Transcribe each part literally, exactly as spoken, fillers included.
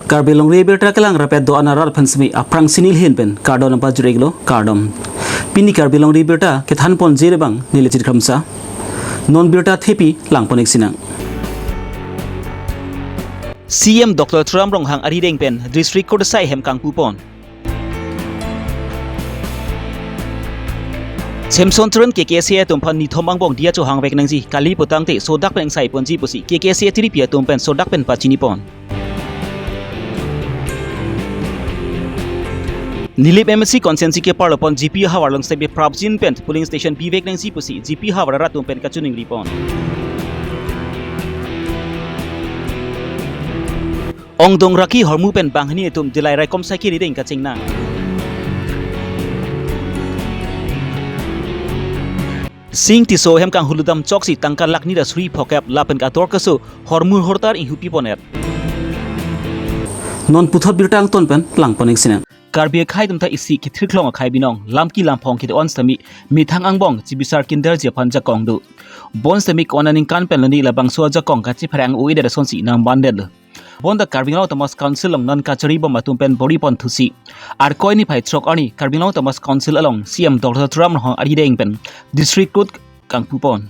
Karbi Longri Abirta kelang rapet do-an arat aphan semi aphrangsi neli ahin pen kardom nangpajir-iklo, kardom. Pini Karbi Longri Abirta kethan ponji abang neli Chit Kramsa. Non birta thepi lang pon-ik sinang. C M Doctor Tuliram Ronghang arideng pen District Court asai ahem kangpu pon. Semson Teron K K C atum aphan nithom angbong diya chohang vek nangji, kali putangte sodak pen ingsai ponji pusi K K C atiripi atum pen sodak pen pachini pon. Nilip M A C constituency keparlo pon G P havar along semi prapjin pen polling station bivek nangji pusi G P havar arat atum pen kachiningri pon. Ongdong Raki hormu pen banghini atum Dillai raikom saikiri deng kachingnang. Sing Tisso ahem kanghuludam choksi tangka lakh ni ra suri phokep lapen kador kaso hormu hortar inghupi pon-et. Non puthot birta angton pen lang pon-ik sinang. Karbi akhei atum ta isi kethirklong akhei binong, lamki lamphong kedo-an semi methang angbong chibisar kinderji aphan jakong do. Bon semi ko-an aningkan pen loni labangso ajakong kachepharang o-edet asonsi nangvandetlo. Bonta Karbi Anglong Autonomous Council along non kachari bom atum pen bor-i pon thusi Arkoi niphai throk arni Karbi Anglong Autonomous Council along C M Doctor Tuliram Ronghang arideng pen District Court kangpu pon.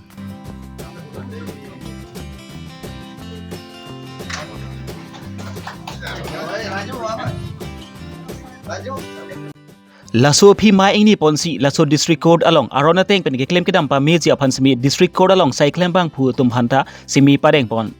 Laso aphi mai ingni ponsi laso District Court along aron ateng pen keklem kedam pameji aphan semi District Court along sai klembangphu atum aphanta semi padeng pon.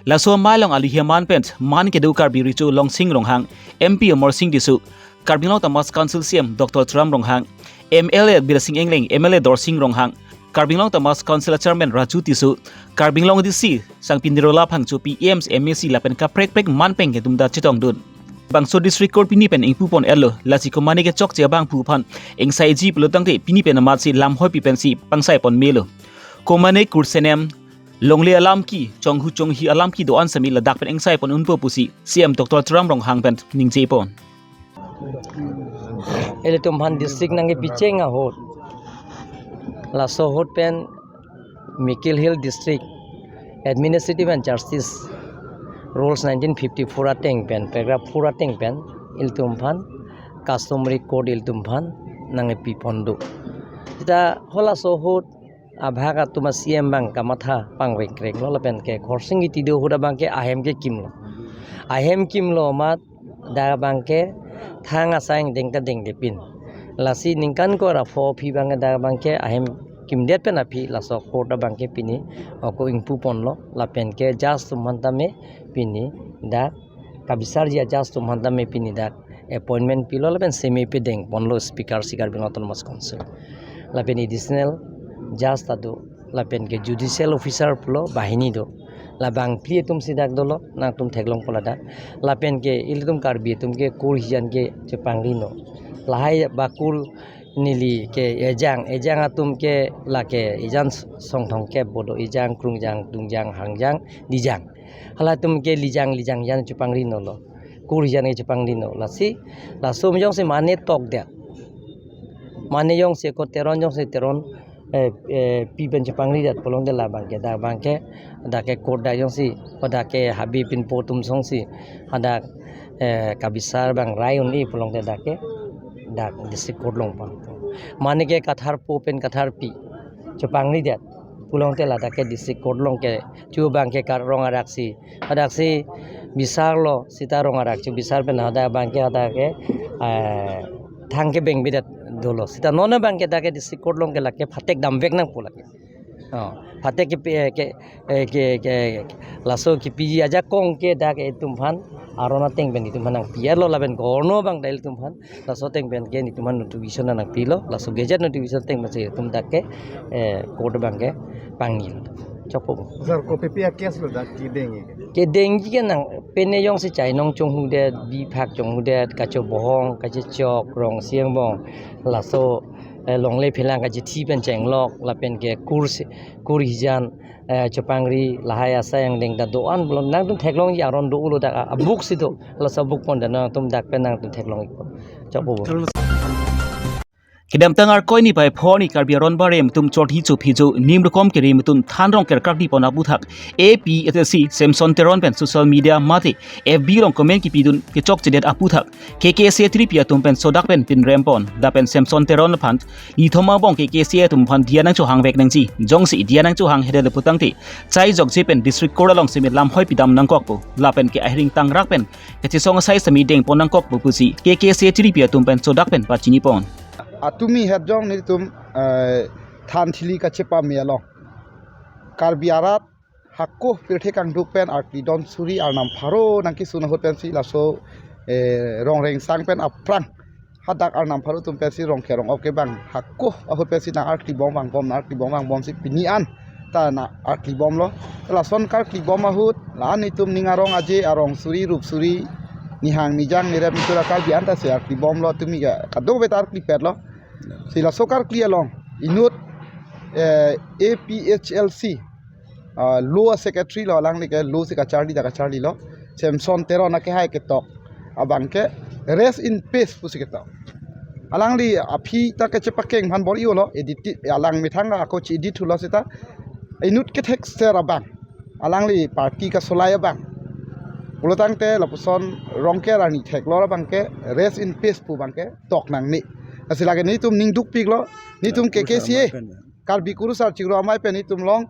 Laso amei along aluhi aman pen man kedo Karbi Recho Longsing Ronghang, M P Amarsing Tisso, Karbi Anglong Autonomous Council C M Doctor Tuliram Ronghang, M L A Bidyasing Engleng, M L A Dorsing Ronghang, Karbi Anglong Autonomous Council Chairman Raju Tisso, Karbi Anglong A D C Sangpi Nirola Phangchopi, E M C, M A C lapen kaprek prek man pen ketum ta chetongdun. Bangso District Court pini pen ingpu pon-etlo, lasi komane kechokche abangphu aphan ingsaiji pulotangte pini pen amatsi lamhoi pi pensi pangsai pon melo. Komane kursenem, longle alamki, chonghu chonghi alamki do-an semi ladak pen ingsai pon unpo pusi C M Doctor Tuliram Ronghang pen ningje pon. Ilitum aphan district nangkepicheng ahut, laso ahut pen Mikir Hills District Administrative and Justice Rules nineteen fifty-four ateng pen, paragraph four ateng pen, ilitum aphan customary court ilitum aphan nangkepi pon do. Seta halaso ahut abhag atum a-C M abang kamatha pangvek krenglo lapen ke Khorsing Ingti do ahut abang ke ahem kekimlo. Ahem kimlo amat dak abang ke thang asai angdeng ta dengdepin. Lasi ningkan ko ra pho aphi abang ke dak abang ke ahem kimdet pen aphi laso court abang ke pini ako ingpu ponlo lapen ke judge atum aphan tame pini dak kabisarji a-judge atum aphan tame pini dak appointment pilo lapen semi pedeng ponlo Speaker si Karbi Anglong Autonomous Council. Lapen additional judge ta do lapen ke judicial officer pulo banghini do. Labang phli atum si dak dolo, nangtum theklongpo ladak. Lapen ke ilitum Karbi atum ke kur hijan ke chepangri no. Lahai ba kur neli ke ejang, ejang atum ke lake ejan Songthong kep bodo, ejang, krungjang, dungjang, hangjang, lijang. Halatum ke lijang, lijang jan chepangri nolo. Kur hijan ke chepangri no. Lasi, laso jongsi mane tokdet. Mane jongsi ko Teron jongsi Teron, eh, eh, pi pen chepangridet pulotangte labang ke, dak abang ke, dak ke court dak jongsi, o dak ke Habe Pinpo atum songsi, hadak, eh, kabisar abang rai un-e pulotangte dak ke, dak District Court along pon. Mane ke katharpo pen katharpi chepangridet pulotangte ladak ke District Court along ke, chu abang ke kar rong araksi, hadaksi bisarlo seta rong arak chu bisar pen hadak abang ke hadak ke, eh, thang kebengbedet dolo. Seta non abang ke dak ke District Court along ke lake phatek damvek nangpo lake. Oh, phatek ke, ke, eh, ke, ke, laso kepiji ajakong ke dak itum aphan aron ateng pen itum aphan nangpi-etlo lapen korno abang dak itum aphan laso ateng pen ke itum aphan notification nangpilo, laso gazette notification ateng pen si itum dak ke, eh, court abang ke pangnilo. Chokpo. Sir, kopi pi a-case lo dak kedengji ke? Kedengji ke nang pine jongsi chainong chonghudet, biphak chonghudet, kachobohong, kachechok, rongsi angbong, laso, eh, longle phelang kachethi pen chenglok, lapen ke kur si, kur hijan, eh, chepangri, lahai asai angdeng ta do-an pulo, nangtum theklongji aron do-ulo dak a-, abuk si do, laso abuk pon dak nangtum dak pen nangtum theklongji. Chokpo. Kedamtang Arkoi niphai pho arni Karbi Aron Barim atum chorthi chophi jo nim rokom kerem atum than Rongker karkli pon aputhak A P H L C Samson Teron pen social media mate F B along comment kipidun kechokchedet aputhak K K C A tripi atum pen sodak pen pinrem pon lapen Samson Teron aphan nithom angbong K K C A atum aphan diya nangchohang vek nangji, jongsi diya nangchohang hedet putangte chai jokje pen district court along semi lamhoi pidam nangkokpo lapen ke ahiring tangrak pen kachesong asai semi deng pon nangkokpo pusi K K C A tripi atum pen sodak pen pachini pon. Atumi hetjong nelitum, eh, than thili kachepame along Karbi arat hako pirthe kangduk pen arkli don suri arnam pharo nangkesun ahut pensi laso, eh, Rongrengsang pen aphrang hadak arnam pharo atum pensi Rongker Rongop ke bang hako ahut pensi nang arkli bom vangbom, nang arkli bom vangbomsi pini an ta nang arkli bomlo. Lason karkli bom ahut la-an itum ning arong aje arong suri rup suri nihang nijang nirep nitur aKarbi an ta si arkli bomlo, tumi ke kadokave ta arkli petlo. Si laso karkli along inut, eh, A P H L C, ah, lo asecretary lo, alangli ke lo si kacharli ta kacharlilo, Samson Teron akehai ketok abang ke rest in peace pusi ketok. Alangli aphi ta kechepakeng aphan bor-ilo, edit, alang methang ako chi-edit thulo seta inut kethekser abang, alangli party kasolai abang pulotangte lapuson Rongker arni theklor abang ke rest in peace pu abang ketok nangne. Lasi lake nelitum ning dukpiklo, nelitum K K C A, Karbi Kurusar Chingrum Amei pen nelitum along,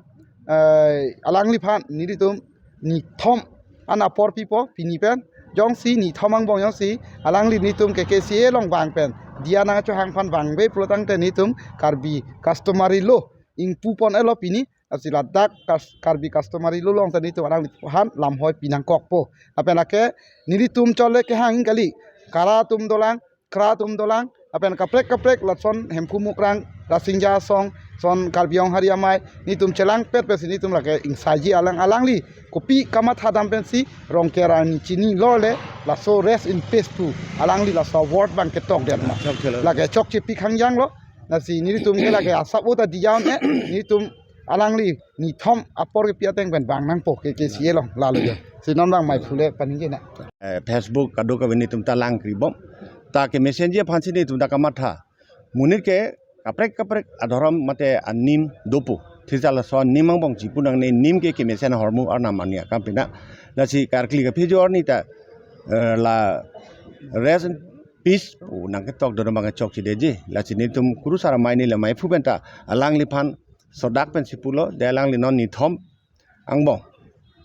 eh, alangliphan nelitum nithom an apor pipo pini pen, jongsi nithom angbong jongsi alangli nelitum K K C A along vang pen diya nangchohang aphan vangve pulotangte nelitum Karbi customary law ingpu pon-etlo pini. Lasi ladak kas-, Karbi customary law along ta nelitum alangliphan lamhoi pi nangkokpo. Lapen lake nelitum chole kehang kali, kara atum dolang, kra atum dolang, lapen kaprek kaprek lason Hemphu Mukrang, Lasingja Asong, son Karbi Anglong Hari Amei nelitum chelangpet pensi nelitum lake ingsaiji alang, alangli kopi kamatha dam pensi Rongker arni chinilo le laso rest in peace pu alangli laso award abang ketokdet ma. Chokchelo. Lake chokche pi khangjanglo. Lasi nelitum ke lake asap uta diya un-e, nelitum alangli nithom apor kepi ateng pen vang nangpo K K C A along lalo jo. Si non abang mai phule paningje na. Eh, Facebook kadokave nelitum ta langkribom. Ta kemesen ji aphansi nelitum ta kamatha. Monit ke kaprek kaprek adhorom mate anim dopo. Thisa laso anim angbong chipu nangne, nim ke kemesen ahormu arnam arni akam pina. Lasi karkli kaphejo arni ta, eh, la rest in peace pu nangketok dodo abang chokchedetji. Lasi nelitum Kurusar Amei neli amei phu pen ta alangliphan sodak pensi pulo, de alangli non nithom angbong.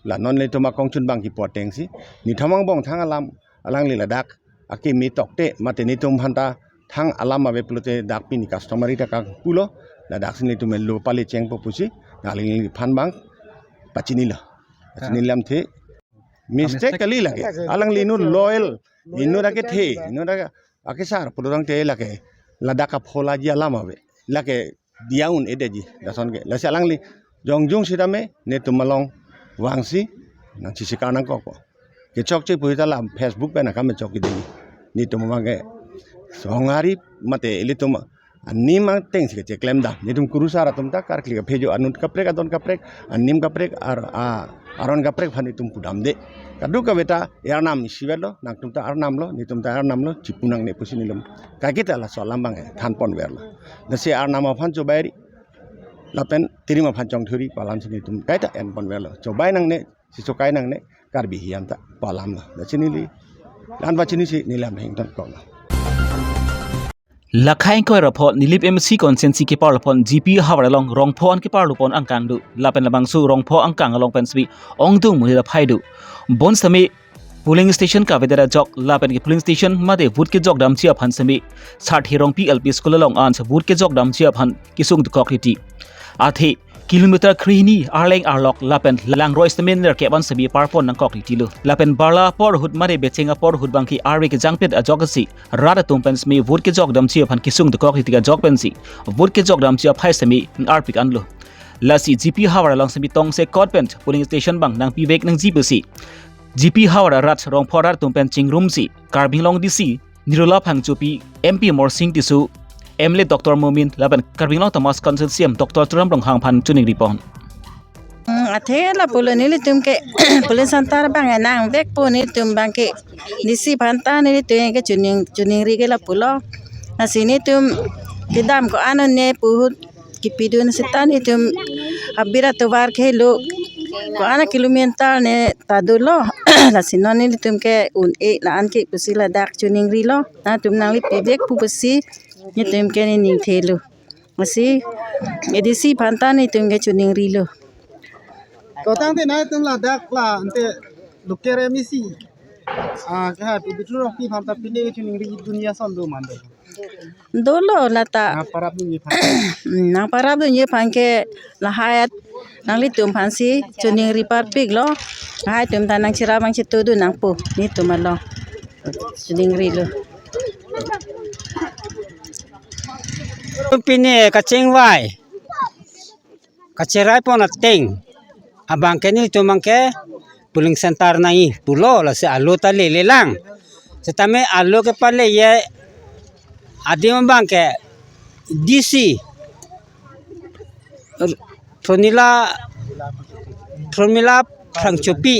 La non nelitum akongchun abang kipu atengsi nithom angbong thang alam alangli ladak akimi tokte mate nelitum aphan ta thang alam ave pulote dak pini customary ta kangpulo, ladaksi nelitum elo pale chengpo pusi alangliphan abang pachinilo. Pachini lamthe mistake kali lake. Alangli inut loyal, inut akethe, inut ake, akesar pulotangte lake ladak aphola ji alam ave. Lake diya un-edetji lason ke. Lasi alangli jongjung sitame nelitum along vangsi nangchisikar nangkokpo. Kechokche pu ta la Facebook pen akam chokche dei. Nelitum abang ke songhari mate ilitum anim atengsi kecheklem dam. Nelitum Kurusar atum ta karkli kaphejo anut kaprek adon kaprek, anim kaprek ar, a, aron kaprek aphan nelitum pudamde. Kadokave ta arnam isivetlo, nangtum ta arnamlo, nelitum ta arnamlo, chipu nangne pusi nelitum kaiketa laso alam abang than ponverlo. Lasi arnam aphan chobairi, lapen tirim aphan chongthuri pu alamsi nelitum kaita en ponverlo. Chobai nangne, si chokai nangne, Karbi hiam ta pu alamlo. Lasi neli, la-an pachinisi neli lam heng ton koklo. Lakhai ingkoi ra pho Nilip M C constituency keparlo pon G P havar along Rongpho an keparlo pon angkang do. Lapen labangso Rongpho angkang along pen sbi ongdung monit aphai do. Bonsitame polling station kavedet ajok lapen ke polling station mate vote kejok damji aphan semi Sarthe Rongpi L P School along ansi vote kejok damji aphan kesung dokok riti. Athe kilometer krehini arleng arlok lapen langroi sitame nerkep an semi parpon nangkok ritilo. Lapen barla apor ahut mate becheng apor ahut abangke arve kejangpet ajok si rat atum pen semi vote kejok damji aphan kesung dokok riti kejok pensi vote kejok damji aphai semi arpik anlo. Lasi G P havar along semi tongsekot pen polling station abang nangpivek nangji pusi G P havar arat Rongpho arat atum pen chingrumsi Karbi Anglong D C Nirola Phangchopi, M P Morsing Tisso, M L A Doctor Momin lapen Karbi Anglong Autonomous Council C E M Doctor Tuliram Ronghang aphan choningri pon. Hmm, athe lapulo nelitum ke polling center abang nangvekpo, nelitum abangke D C aphan ta nelitum ke choning, choningri ke lapulo. Lasi nelitum Kedam ko-an ne pu ahut kipidun seta netum abira tovar khelo ko-an kilometer ne ta dolo. Lasi non netum ke un-e la-an ke pusi ladak choningrilo. Netum nangli pivek pu pusi netum ke nening thelo. Lasi A D C aphan ta netum ke choningrilo. Kotangte netum ladak la ante local M A C, ah, kehai Pu Bithur Rongpi aphan ta pine choningri dunia son do mande. Dolo lata. Nangparap dunji aphan. Hmm, nangparap dunji aphan ke lahai at nanglitum aphansi choningri parpiklo. Lahai atum ta nangcherap nangchetudun nangpo netum along. Choningrilo. Pine kachingvai kacherai pon ateng abang ke netum abang ke polling center nangji pulo, lasi alo ta lele lang. Setame alo kepaleji adim abang ke D C Pronila, Pronila Phangchopi,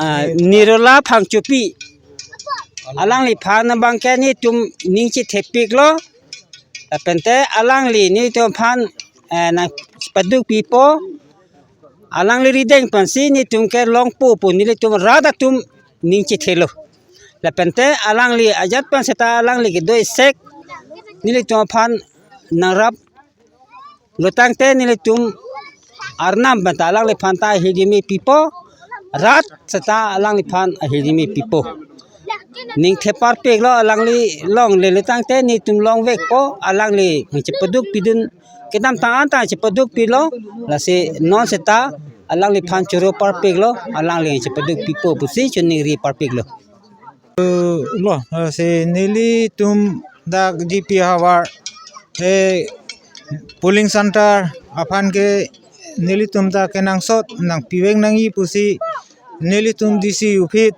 ah, Nirola Phangchopi. Alangliphan abang ke netum ning chethepiklo. Lapente alangli netum aphan, eh, nangpaduk pipo. Alangli rideng pensi netum ke longpo pu nelitum rat atum ning chethelo. Lapente alangli ajat pen seta alangli kedo-ik nelitum aphan nangraplo tangte nelitum arnam pen ta alangliphan ta ahirjume pipo, rat seta alangliphan ahirjume pipo. Ning the parpiklo, alangli longlelo tangte netum longvekpo, alangli chepaduk pidun, kedamtang an ta chepaduk pilo, lasi non seta alangliphan choro parpiklo, alangli chepaduk pipo pusi choningri parpiklo. Lo, lasi nelitum dak G P havar, eh, polling center aphan ke nelitum ta kenangsot nangpivek nangji pusi nelitum D C office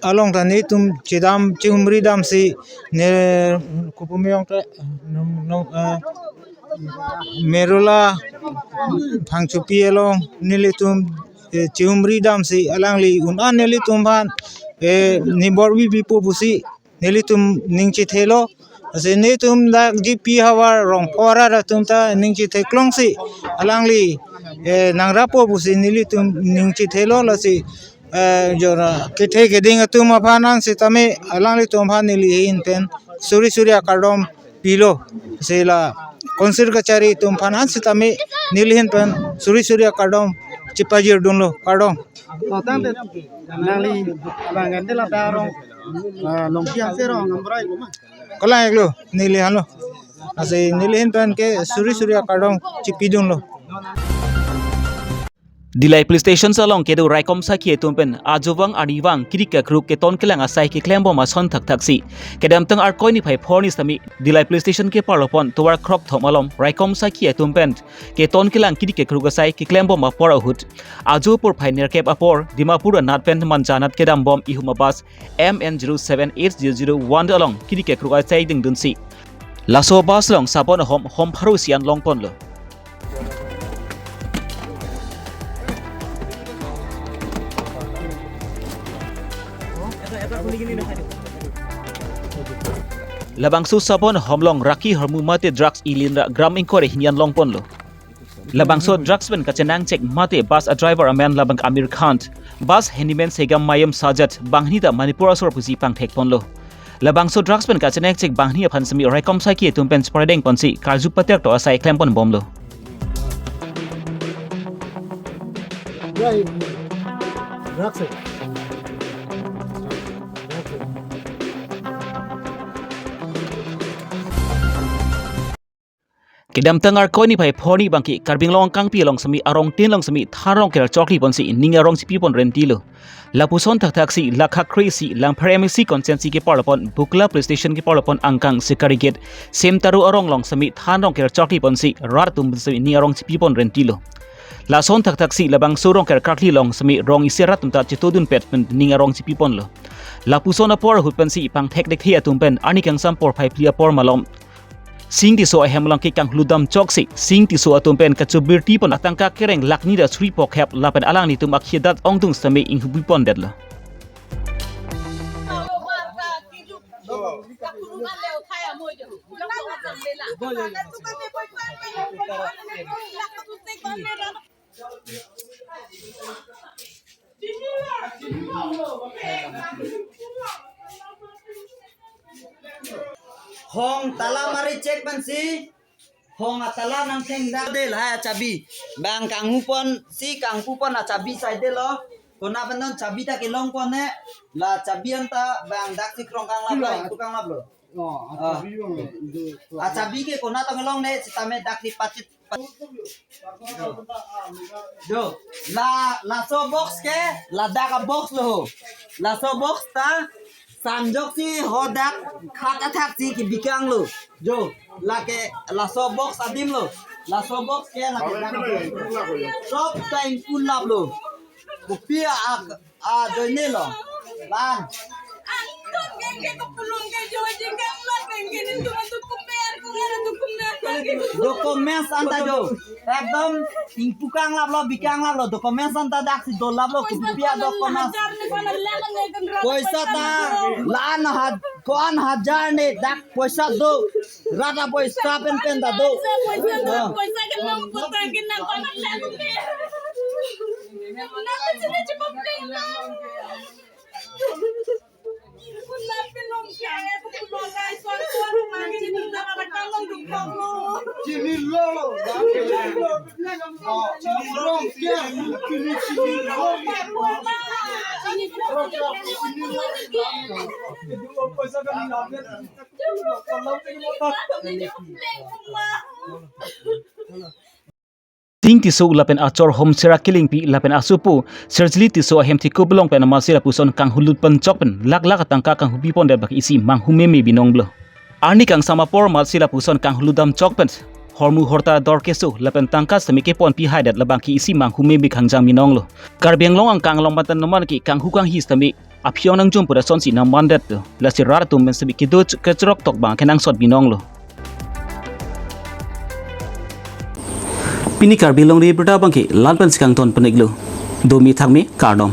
along ta netum chedam chehumri damsi ne kopumyong ta nom, nom, eh, Nirola Phangchopi along nelitum, eh, chehumri damsi alangli un-an nelitum aphan, eh, nibor-i pipo pusi nelitum ning chethelo. Lasi netum dak G P havar Rongphar arat atum ta ning chetheklongsi alangli, eh, nangrappo pusi nelitum ning chethelo, lasi, eh, jora kethe keding atum aphan an sitame alanglitum aphan neli ahin pen suri suri akardom pilo. Lasi la Council kachari atum aphan an sitame neli ahin pen suri suri akardom chepajirdunlo, kardom. Kotangte nangli abang ke ante ladak arong, ah, Longpi Hanse arong Amra iklo ma? Kalang iklo, neli ahanlo. Lasi neli ahin pen ke suri suri akardom chepidunlo. Dillai Police Station along kedo raikom sakhi atum pen ajovang arnivang kiri kakruk keton kelang asai keklembom ason thakthaksi kedamtang Arkoi niphai phor ni sitame Dillai Police Station keparlo pon tovar krokthom along raikom sakhi atum pen keton kelang kiri kakruk asai keklembom apor ahut ajo porphai nerkep apor Dimapur anat pen Manja anat kedambom ihum abus M N zero seven eight zero zero one along kiri kakruk asai dingdunsi laso bus along sabon ahom hom pharo isi an longponlo. Labangso sabon ahom along raki hormu mate drugs ilinra gram ingkoi ra hini an longponlo. Labangso drugs pen kachenangchek mate bus a driver amen labang Amir Khan, bus handyman Segam Mayam Sajad, banghini ta Manipur asor pusi pangthekponlo. Labangso drugs pen kachenangchek banghini aphan sitame raikom sakhi atum pen spreading ponsi karju paterto asai klemponbomlo. Kedamtang Arkoi niphai phor ni abangke Karbi Anglong angkangpi along sitame arong tin along sitame than rongker chokli ponsi ning arong chepipon rentilo. Lapuson thakthaksi lakha kre-isi Langpher M A C constituency keparlo pon Bukla Police Station keparlo pon angkang Sikari Gate Semtaru arong along sitame than rongker chokli ponsi rat atum sitame ning arong chepipon rentilo. Lason thakthaksi labangso rongker karkli along sitame rong isi arat atum ta chetodunpet pen ning arong chepiponlo. Lapuson apor ahut pensi pangthek thekthe atum pen arni kangsam porphai phli apor malom Sing Tisso ahem along ke kanglu dam choksi Sing Tisso atum pen kachobirti pon atangka kereng lakh ni ra suri phokep lapen alanglitum akhei adat ongdung sitame inghubui pondetlo. Hong tala mari check pensi. Hong atala nangthengdak de lahai achabi. Bang kanghuponsi kangpupon achabi saidelo. Konat pen non chabi ta kelongpon ne. La chabi anta bang daksi krongkang laplo, ingpukang laplo. Oh, ah, achabi bang. Achabi ke konat tong long ne sitame dak si pachit. Jo, la, laso box ke, ladak abox lo. Laso box ta, sanjok si hadak khat athak si kebikang lo. Jo, lake, laso box adim lo. Laso box ke, lake dak abox lo. Sop ta ingpulap lo. Kopi ak, ah, joine lo. Lan. Documents anta jo. Ekdom ingpukang laplo, bikang laplo. Documents anta daksi dolaplo, kopi a documents. Poisa ta, lan ha, ko-an hajar ne dak poisa do. Rat apoisa penpen ta do. Ting Tisso lapen achor Homsera Killingpi lapen asopo Serjili Tisso ahem thekup along pen amalsi lapuson kanghulut pen chok pen lak lak atangka kanghupi pondet bak isi manghu meme binong lo. Arni kangsam apor amalsi lapuson kanghulut dam chok pen hormu horta dor keso lapen tangka sitame keponpi haidet labang ke isi manghu meme kangjang binong lo. Karbi Anglong angkang along matan numan ke kanghu kanghi sitame aphiong nangjum pura sonsi nangmandet lo. Lasi rat atum pen sitame kedo ch-, kechrok tok bang kenangsot binong lo. Pini Karbi Longri Abirta bang ke lan pensi kangton pen-ik lo. Domi thakmi kardom.